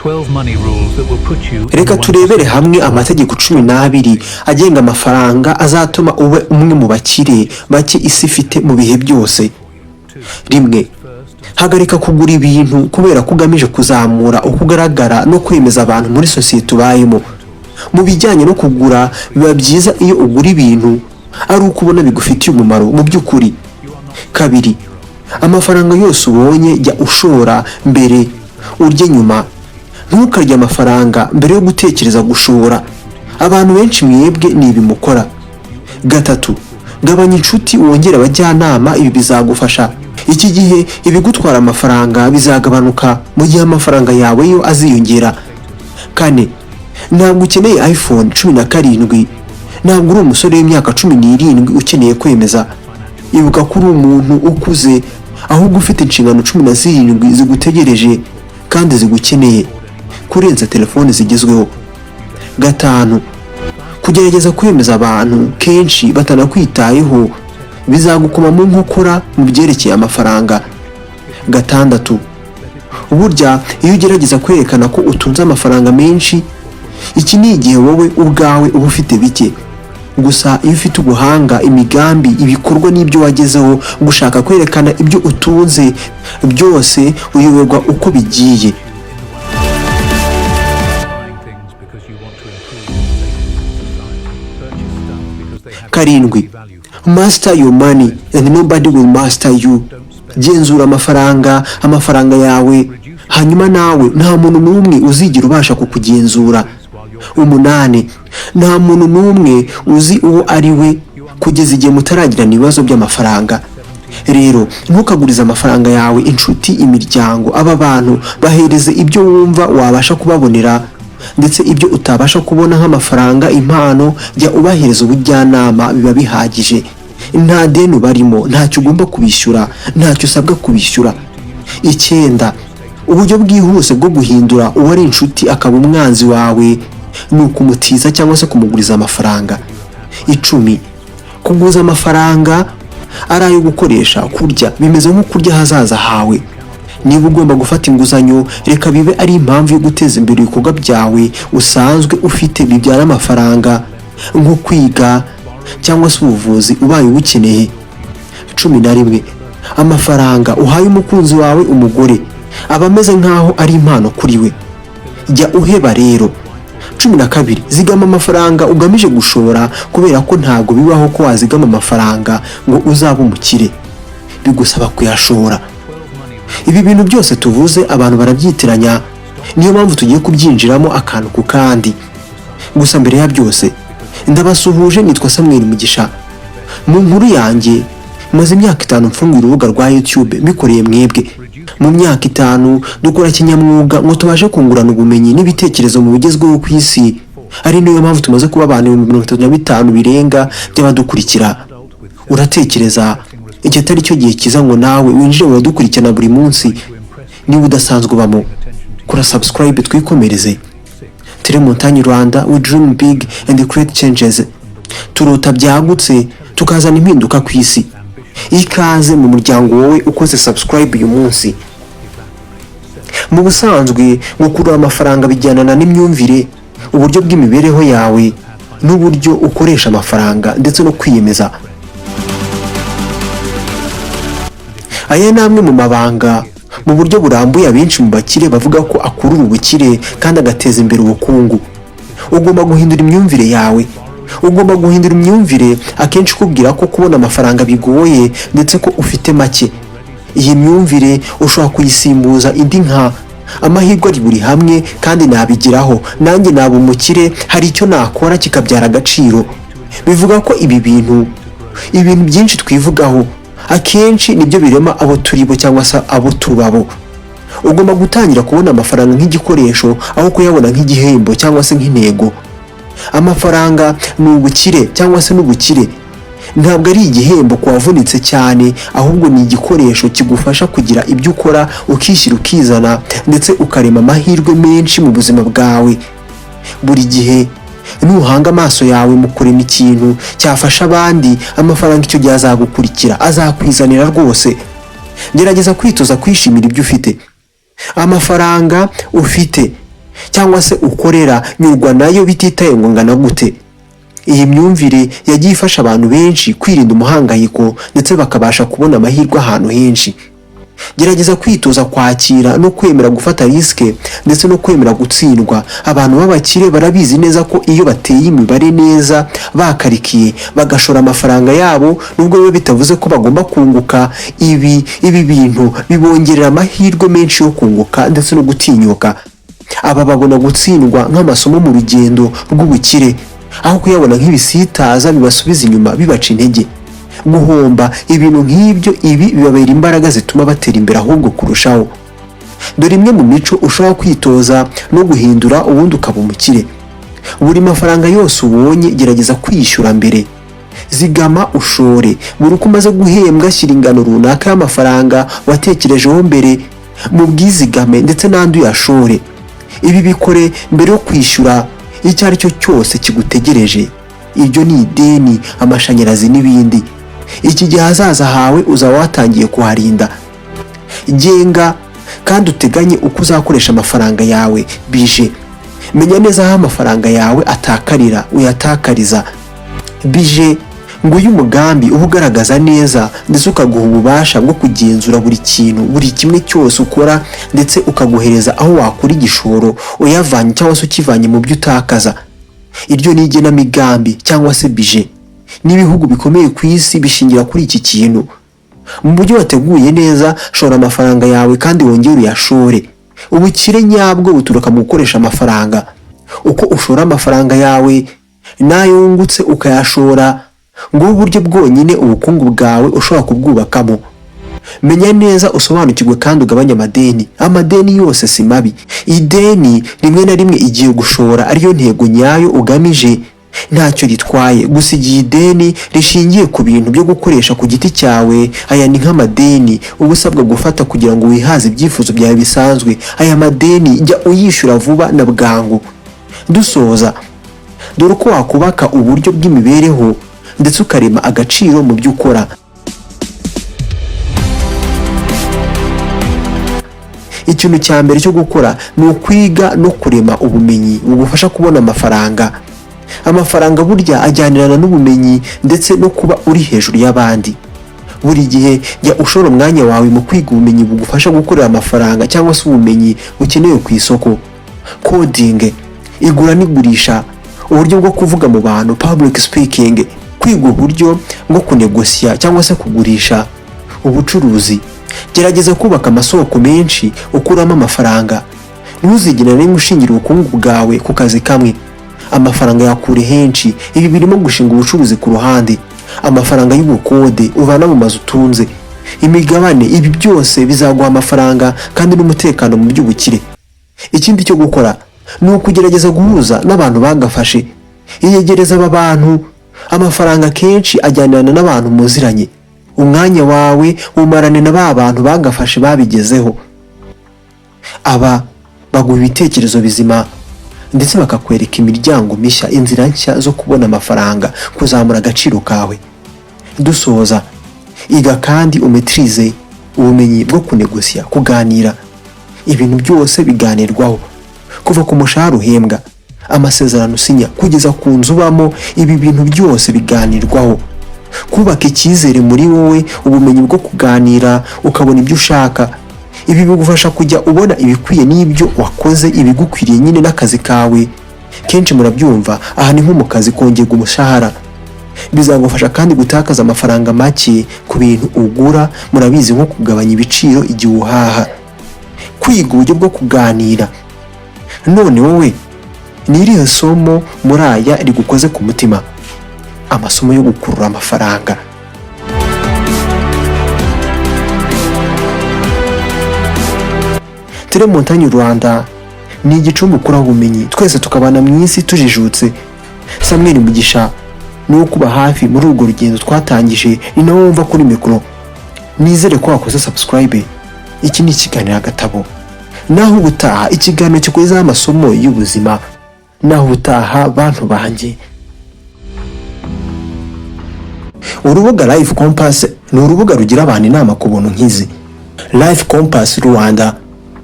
12 money rules that will put you in the Reka turebere 1% hamwe amategeko 12 agenga amafaranga azatuma ube umwe mu bakire bake isi ifite mu bihe byose. 1, hagarika kugura ibintu kubera ko ugamije kuzamura uko ugaragara no kwemeza abantu muri sosiyete ubayemo. Mu bijyanye no kugura, biba byiza iyo ugura ibintu ari uko ubona bigufitiye umumaro mu by'ukuri. 2, amafaranga yose ubonye jya ushora mbere, urye nyuma. Ntukarye amafaranga mbere yo gutekereza gushora. Abantu benshi mwebwe ni ibi mukora. 3, gabanya inshuti wongere abajyanama, ibi bizagufasha. Iki gihe ibigutwara amafaranga bizagabanuka mu gihe amafaranga yawe yo aziyongera. 4, ntabwo ukeneye iPhone 17, ntabwo uri umusore w'imyaka 17 ukeneye kwemeza. Ibuka ko uri umuntu ukuze, ahubwo ufite inshingano 17 zigutegereje kandi zigukeneye kurenza telefone zigezweho. 5, kugerageza kwemeza abantu kenshi batanakwitayeho bizagukoma mu nkokora mu byerekeye amafaranga. 6, burya iyo ugerageza kwerekana ko utunze amafaranga menshi, iki ni igihe wowe ubwawe uba ufite bike. Gusa iyo ufite ubuhanga, imigambi, ibikorwa n'ibyo wagezeho, gushaka kwerekana ibyo utunze byose uyoberwa uko bigiye. Buying things because you want to improve your status in society. Purchase stuff because they have 7, value. master your money and nobody will master you. Genzura amafaranga yawe, hanyuma nawe nta muntu n'umwe uzigera ubasha kukugenzura. 8, nta muntu n'umwe uzi uwo ari we kugeza igihe mutaragirana ibibazo by'amafaranga. Rero ntukagurize amafaranga yawe inshuti, imiryango. Aba bantu bahereze ibyo wumva wabasha kubabonera, ndetse ibyo utabasha kubona nk'amafaranga, impano, jya ubahereza ubujyanama, biba bihagije. Nta deni ubarimo, ntacyo ugomba kubishyura, ntacyo usabwa kubishyura. 9, uburyo bwihuse bwo guhindura uwari inshuti akaba umwanzi wawe ni ukumutiza cyangwa se kumuguriza amafaranga. 10, kuguza amafaranga ari ayo gukoresha kurya bimeze nko kurya ahazaza hawe. Niba ugomba gufata inguzanyo, reka bibe ari impamvu yo guteza imbere ibikorwa byawe usanzwe ufite bibyara amafaranga, nko kwiga cyangwa se ubuvuzi ubaye ubukeneye. 11, amafaranga uhaye umukunzi wawe, umugore, aba ameze nk'aho ari impano kuri we. Jya uheba rero. 12, zigama amafaranga ugamije gushora, kubera ko ntabwo bibaho ko wazigama amafaranga ngo uzabe umukire, bigusaba kuyashora. Ibi bintu byose tuvuze abantu barabyitiranya, niyo mpamvu tugiye kubyinjiramo akantu ku kandi. Gusa mbere ya byose ndabasuhuje, nitwa Samuel Mugisha. Mu nkuru yanjye, maze imyaka 5 mfunguye urubuga rwa YouTube mbikoreye mwebwe. Mu myaka 5 dukora kinyamwuga ngo tubashe kungurana ubumenyi n'ibitekerezo mu bigezweho ku isi, ari niyo mpamvu tumaze kuba abantu 35,000 birenga by'abadukurikira. Uratekereza iki atari cyo gihe cyiza ngo nawe winjire mu badukurikirana buri munsi? Niba udasanzwe ubamo, kora subscribe twikomereze. Turi Montagne Rwanda, we dream big and create changes. Turota byagutse tukazana impinduka ku isi. Ikaze mu muryango wowe ukoze subscribe uyu munsi. Mu busanzwe gukurura amafaranga bijyanana n'imyumvire, uburyo bw'imibereho yawe n'uburyo ukoresha amafaranga, ndetse no kwiyemeza. Aya ni amwe mu mabanga mu buryo burambuye abenshi mu bakire bavuga ko akurura ubukire kandi agateza imbere ubukungu. Ugomba guhindura imyumvire yawe. Ugomba guhindura imyumvire akenshi ikubwira ko kubona amafaranga bigoye ndetse ko ufite make. Iyi myumvire ushobora kuyisimbuza indi nka: amahirwe ari buri hamwe kandi nabigeraho, nanjye naba umukire, hari icyo nakora kikabyara agaciro. Bivuga ko ibi bintu, ibintu byinshi twivugaho akenshi nibyo birema abo turi bo cyangwa se abo tubabo. Ugomba gutangira kubona amafaranga nk'igikoresho aho kuyabona nk'igihembo cyangwa se nk'intego. Amafaranga ni ubukire cyangwa se n'ubukire ntabwo ari igihembo ku wavunitse cyane, ahubwo ni igikoresho kigufasha kugira ibyo ukora, ukishyira ukizana, ndetse ukarema amahirwe menshi mu buzima bwawe. Buri gihe nuhanga amaso yawe mu kurema ikintu cyafasha abandi, amafaranga icyo gihe azagukurikira, azakwizanira rwose. Gerageza kwitoza kwishimira ibyo ufite, amafaranga ufite. Cyangwa se ukorera, nyurwa nayo bititaye ngo ngana gute. Iyi myumvire yagiye ifasha abantu benshi kwirinda umuhangayiko, ndetse bakabasha kubona amahirwe ahantu henshi. Gerageza kwitoza kwakira no kwemera gufata risk, ndetse no kwemera gutsindwa. Abantu b'abakire barabizi neza ko iyo bateye imibare neza, bakarikiye, bagashora amafaranga yabo, nubwo biba bitavuze ko bagomba kunguka, ibi bintu bibongerera amahirwe menshi yo kunguka ndetse no gutinyuka. Aba babona gutsindwa nk'amasomo mu rugendo rw'ubukire, aho kuyabona nk'ibisitaza bibasubiza inyuma, bibaca intege, guhomba, ibintu nk'ibyo. Ibi bibabera imbaraga zituma batera imbere ahubwo kurushaho. Dore imwe mu mico ushobora kwitoza no guhindura, ubundi ukaba umukire. Buri mafaranga yose ubonye, gerageza kwishyura mbere. Zigama, ushore. Buri uko umaze guhembwa, shyira ingano runaka y'amafaranga watekerejeho mbere mu bwizigame, ndetse n'andi uyashore. Ibi bikore mbere yo kwishyura icyo ari cyo cyose kigutegereje. Ibyo ni ideni, amashanyarazi n'ibindi. Iki gihe ahazaza hawe uzaba watangiye kuharinda. Genga kandi uteganye uko uzakoresha amafaranga yawe, budget. Menya neza aho amafaranga yawe atakarira, uyatakariza. Budget, nguyu umugambi uba ugaragaza neza, ndetse ukaguha ububasha bwo kugenzura buri kintu, buri kimwe cyose ukora, ndetse ukaguhereza aho wakura igishoro uyavanye cyangwa se ukivanye mu byo utakaza. Iryo ni igenamigambi cyangwa se budget. N'ibihugu bikomeye ku isi bishingira kuri iki kintu. Mu buryo wateguye neza, shora amafaranga yawe kandi wongere uyashore. Ubukire nyabwo buturuka mu gukoresha amafaranga. Uko ushora amafaranga yawe n'ayo wungutse ukayashora, ngubu uburyo bwonyine ubukungu bwawe ushobora kubwubakamo. Menya neza, usobanukirwe kandi ugabanye amadeni. Amadeni yose si mabi. Ideni rimwe na rimwe, igihe gushora ariyo ntego nyayo ugamije, ntacyo ritwaye. Gusa igihe ideni rishingiye ku bintu byo gukoresha ku giti cyawe, aya ni nk'amadeni uba usabwa gufata kugira ngo wihaze ibyifuzo byawe bisanzwe, aya madeni jya uyishyura vuba na bwangu. Dusoza, dore uko wakubaka uburyo bw'imibereho ndetse ukarema agaciro mu byo ukora. Ikintu cya mbere cyo gukora ni ukwiga no kurema ubumenyi bugufasha kubona amafaranga. Amafaranga burya ajyanirana n'ubumenyi ndetse no kuba uri hejuru y'abandi. Buri gihe jya ushora umwanya wawe mu kwiga ubumenyi bugufasha gukorera amafaranga, cyangwa se ubumenyi bukenewe ku isoko: coding, igura n'igurisha, uburyo bwo kuvuga mu bantu, public speaking, kwiga uburyo bwo kunegosiya cyangwa se kugurisha, ubucuruzi. Gerageza kubaka amasoko menshi ukuramo amafaranga. Ntuzigere na rimwe ushingira ubukungu bwawe ku kazi kamwe. Amafaranga yakure henshi. Ibi birimo gushinga ubucuruzi ku ruhande, amafaranga y'ubukode uvana mu mazu utunze, imigabane. Ibi byose bizaguha amafaranga kandi n'umutekano mu by'ubukire. Ikindi cyo gukora ni ukugerageza guhuza n'abantu bagafashe. Iyegereza aba bantu. Amafaranga kenshi ajyanirana n'abantu muziranye. Umwanya wawe wumarane na ba bantu bagafashe, babigezeho. Aba baguha ibitekerezo bizima, ndetse bakakwereka imiryango mishya, inzira nshya zo kubona amafaranga, kuzamura agaciro kawe. Dusoza, iga kandi umetirize ubumenyi bwo kunegosiya, kuganira. Ibintu byose biganirwaho, kuva ku mushahara uhembwa, amasezerano usinya, kugeza ku nzu ubamo. Ibi bintu byose biganirwaho. Kubaka icyizere muri wowe, ubumenyi bwo kuganira ukabona ibyo ushaka. Ibi bigufasha kujya ubona ibikwiye n'ibyo wakoze, ibigukwiriye nyine n'akazi kawe. Kenshi murabyumva, aha ni nko mu kazi, kongerwa umushahara. Bizagufasha kandi gutakaza amafaranga make ku bintu ugura. Murabizi, nko kugabanya ibiciro igihe uhaha, kwiga uburyo bwo kuganira. None wowe, ni irihe somo muri aya rigukoze ku mutima? Amasomo yo gukurura amafaranga. Telemontagne Rwanda ni igicumbi ukuraho ubumenyi, twese tukabana mu isi tujijutse. Samuel Mugisha ni wo kuba hafi muri urwo rugendo twatangije, ni nawe wumva kuri mikoro. Nizere ko wakoze subscribe. Iki ni ikiganiro Agatabo. Naho ubutaha, ikiganiro kikugezaho amasomo y'ubuzima. Naho ubutaha, bantu banjye. Urubuga Life Compass ni urubuga rugira abantu inama ku buntu nk'izi. Life Compass Rwanda.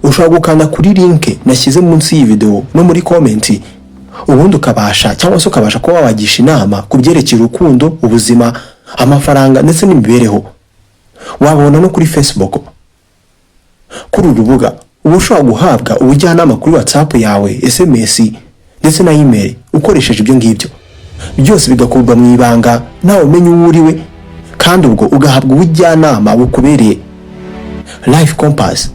Ushobora gukanda kuri link nashyize munsi y'iyi video no muri comment, ubundi ukabasha cyangwa se ukabasha kuba wabagisha inama ku byerekeye urukundo, ubuzima, amafaranga ndetse n'imibereho. Wabona no kuri Facebook. Kuri uru rubuga uba ushobora guhabwa ubujyanama kuri WhatsApp yawe, SMS ndetse na email. Ukoresheje ibyo ngibyo byose bigakorwa mu ibanga, nawe umenya uwo uriwe, kandi ubwo ugahabwa ubujyanama bukubereye. Life Compass,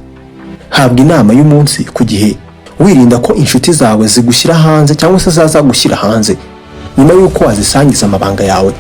habwa inama y'umunsi ku gihe, wirinda ko inshuti zawe zigushyira hanze cyangwa se zazagushyira hanze nyuma y'uko wazisangiza amabanga yawe.